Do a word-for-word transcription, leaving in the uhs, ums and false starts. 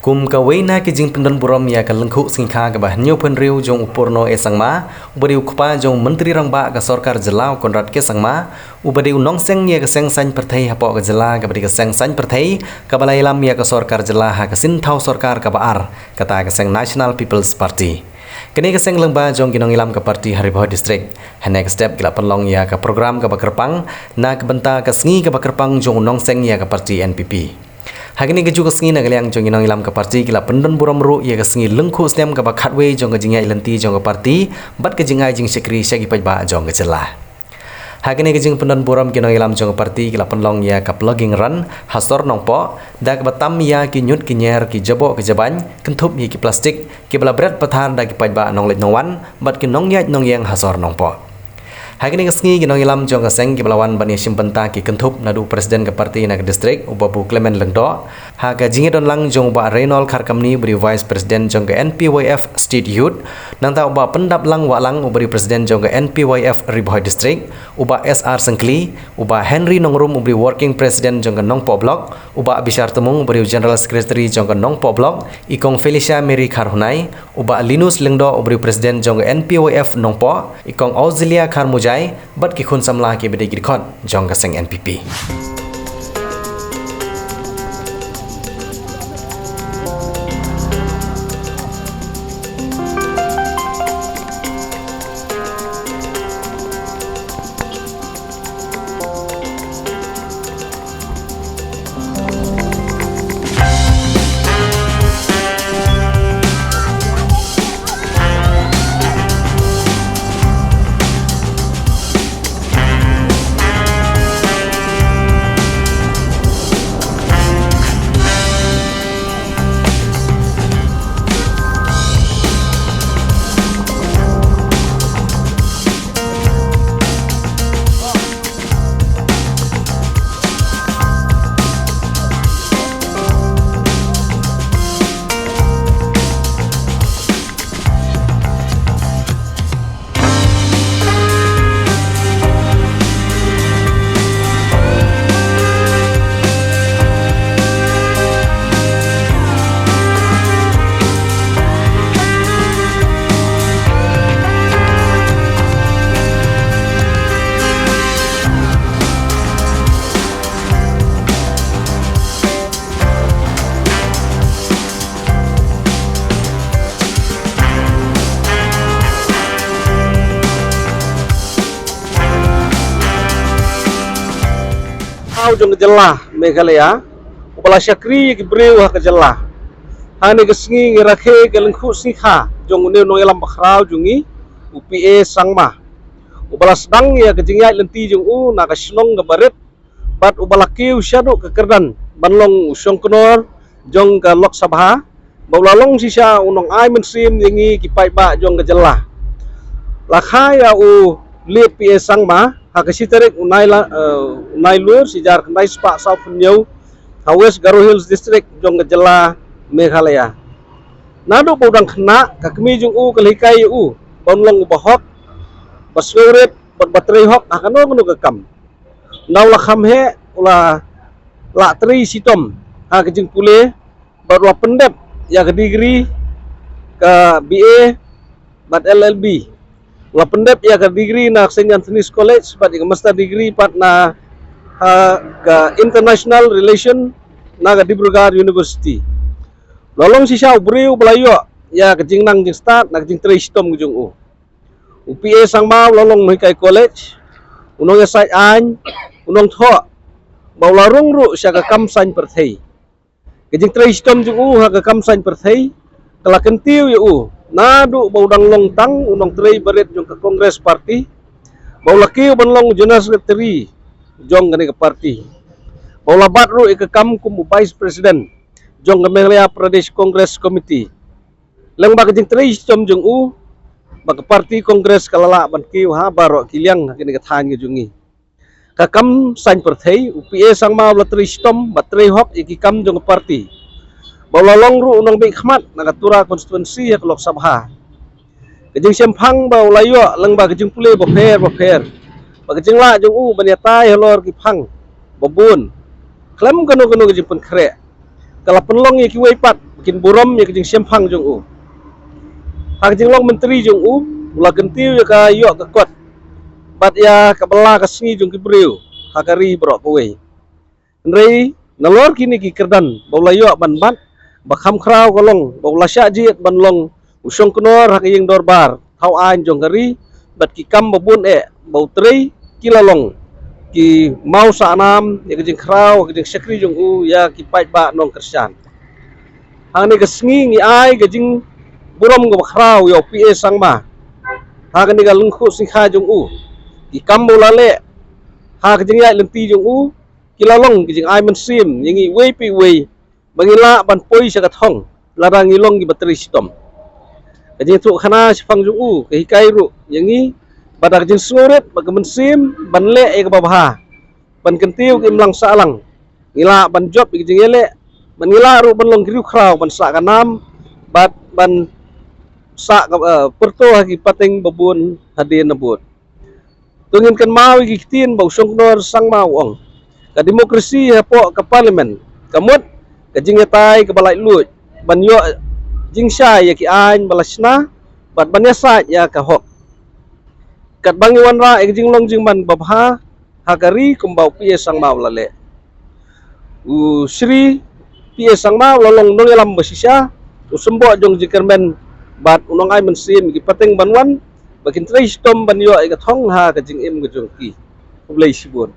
Kum kawei na ki jingpyndonburom ïa ka lyngkhuh sngi kha kaba hynñiewphew hynriew jong u Purno A Sangma, uba dei u kpa jong u Myntri Rangbah ka Sorkar Jylla u Conrad K Sangma, uba dei u nongseng ïa ka seng saiñ pyrthei hapoh ka jylla kaba dei ka seng saiñ pyrthei kaba la ïalam ïa ka sorkar jylla ha ka sien thaw sorkar kaba ar, kata ka seng National People's Party. Kane ka seng lyngba jong ki nongïalam ka party ha Ri Bhoi District, hynne ka step ki la pynlong ïa ka program kaba kyrpang na ka bynta ka sngi kaba kyrpang jong u nongseng ïa ka party N P P. Ha kane kajuh ka sngi, na ka liang jong ki nongïalam ka party ki la pyndonburom ruh ïa ka sngi lyngkhuh snem kaba khatwei jong ka jingïaid lynti jong ka party bad ka jingai jingshakri sha ki paidbah jong ka jylla. Ha kane ka jingpyndonburom, ki nongïalam jong ka party ki la pynlong ïa ka plogging run ha sor Nongpoh da kaba tam ïa ki ñiut ki ñier, ki jaboh ki jabain, kynthup ïa ki plastik kiba la bret pathar da ki paidbah nongleit nongwan bad ki nongïaid nongïeng ha sor Nongpoh. Ha kane ka sngi, ki nongïalam jong ka seng kiba la wan ban ïashim bynta ki kynthup naduh u President ka party na ka district, u Babu Clement Lyngdoh, ha ka jingïadon lang jong u Bah Reynold Kharkamni, uba dei u Vice President jong ka N P Y F State Youth, nangta u Bah Pyndaplang Wahlang, uba dei u President jong ka N P Y F Ri Bhoi District, u Bah S R Syngkli, u Bah Henry Nongrum, uba dei u Working President jong ka Nongpoh Block, u Bah Bishar Tymung, uba dei u General Secretary jong ka Nongpoh Block, i Kong Felicia Mary Kharhunai, u Bah Linus Lyngdoh, uba dei u President jong ka N P Y F Nongpoh, i Kong Auxilia Kharmujai, bad ki khun samla kiba dei ki dkhot jong ka seng N P P. Thaw jong ka jylla Meghalaya, uba la shakri ïa ki briew ha ka jylla. Ha kane ka sngi ngi rakhe ka lyngkhuh sngi kha jong une u nongïalam bakhraw jong ngi, u P A Sangma, uba la sdang ïa ka jingïaid lynti jong u na ka shnong kaba rit, bad uba la kiew shaduh ka kyrdan ban long u shongknor jong ka Lok Sabha, ba u la long shisha u nongai mynsiem ïa ngi ki paidbah jong ka jylla. La kha ïa u Late P A Sangma ha ka shi tarik u Nai-, eh, u Nailur, shi hajar khyndai spah sawphew hynñiew, ha West Garo Hills District jong ka jylla Meghalaya. Naduh ba u dang khynnah, ka kmie jong u ka la hikai ïa u ba un long uba hok, ba sngewrit bad ba trei hok ha kano kano ka kam. Ynda u la kham heh, u la lah trei shitom ha ka jingpule, bad u la pyndep ïa ka degree ka B A bad L L B. U la pyndep ïa ka degree na Saint Anthony's College bad ïa ka master degree pat na, ha, ka International Relation na ka Dibrugarh University. U la long shisha u briew ba la ïoh ïa ka jingnang jingstad na ka jingtrei shitom ka jong u. U P A Sangma u la long u nonghikai college, u nongïasaid aiñ, u nongthoh, bad u la rung ruh sha ka kam saiñ pyrthei. Ka jingtrei shitom jong u ha ka kam saiñ pyrthei ka la kyntiew ïa u naduh ba u dang long tang u nongtrei barit jong ka Congress Party, bad u la kiew ban long u General Secretary jong kane ka party, bad u la bat ruh ïa ka kam kum u Vice President jong ka Meghalaya Pradesh Congress Committee. Lyngba ka jingtrei shitom jong u, ba ka party Congress ka la lah ban kiew ha baroh ki liang ha kane ka thaiñ ka jong ngi. Ka kam saiñ pyrthei, u P A Sangma u la trei shitom bad trei hok ïa ki kam jong ka party, bad u la long ruh u nongbeh khmat na ka Tura constituency ha ka Lok Sabha. Ka jingshemphang ba u la ïoh lyngba ka jingpule bapher bapher, bad ka jinglah jong u ban ïatai halor ki phang babun, khlem kano kano ka jingpynkhreh, ka la pynlong ïa kiwei pat Kin burom ïa ka jingshemphang jong u. Ha ka jinglong myntri jong u, u la kyntiew ïa ka ïoh ka kot bad ïa ka bylla ka sngi jong ki briew ha ka ri baroh kawei. Hynrei nalor kine ki kyrdan ba u la ïoh ban bat, ba kham khraw ka long ba u la shah jied ban long u shongknor ha ka ïing dorbar thaw aiñ jong ka ri, bad ki kam ba bun eh ba u trei ki la long ki maw sahnam ïa ka jingkhraw, ka jingshakri jong u ïa ki paidbah nongkyrshan. Hangne ka sngi ngi ai ka jingburom kaba khraw ïa u P A Sangma. Ha kane ka lyngkhuh sngi kha jong u, ki kam ba u la leh ha ka jingïaid lynti jong u, ki la long ki jingai mynsiem ïa ngi uwei pa uwei ba ngi lah ban poi sha ka thong lada ngi long kiba trei shitom. Ka jingïathuh khana shaphang jong u ka hikai ruh ïa ngi ba da ka jingsngewrit bad ka mynsiem ban leh ïa kaba bha, ban kyntiew ka imlang sahlang, ngi lah ban jop ïa ka jingïaleh, ban ngi lah ruh ban long ki riewkhraw ban sah ka nam bad ban sah ka, eh, pyrto ha ki pateng ba bun hadien nabud. To ngin kynmaw ïa ki ktien ba u shongknor Sangma u ong, ka demokrasi hapoh ka parliament ka mut ka jingïatai kaba laitluid ban ïoh jingshai ïa ki aiñ ba la shna bad ban ïasaid ïa ka hok. Katba ngi wanrah ïa ka jinglong jingman babha ha ka ri kumba u P A Sangma u la leh. U Shri P A Sangma u la long nongïalam ba shisha, u symboh jong jingkyrmen bad u nongai mynsiem ïa ki pateng ban wan ba kin trei shitom ban ïoh ïa ka thong ha ka jingim ka jong ki. Khublei shibun.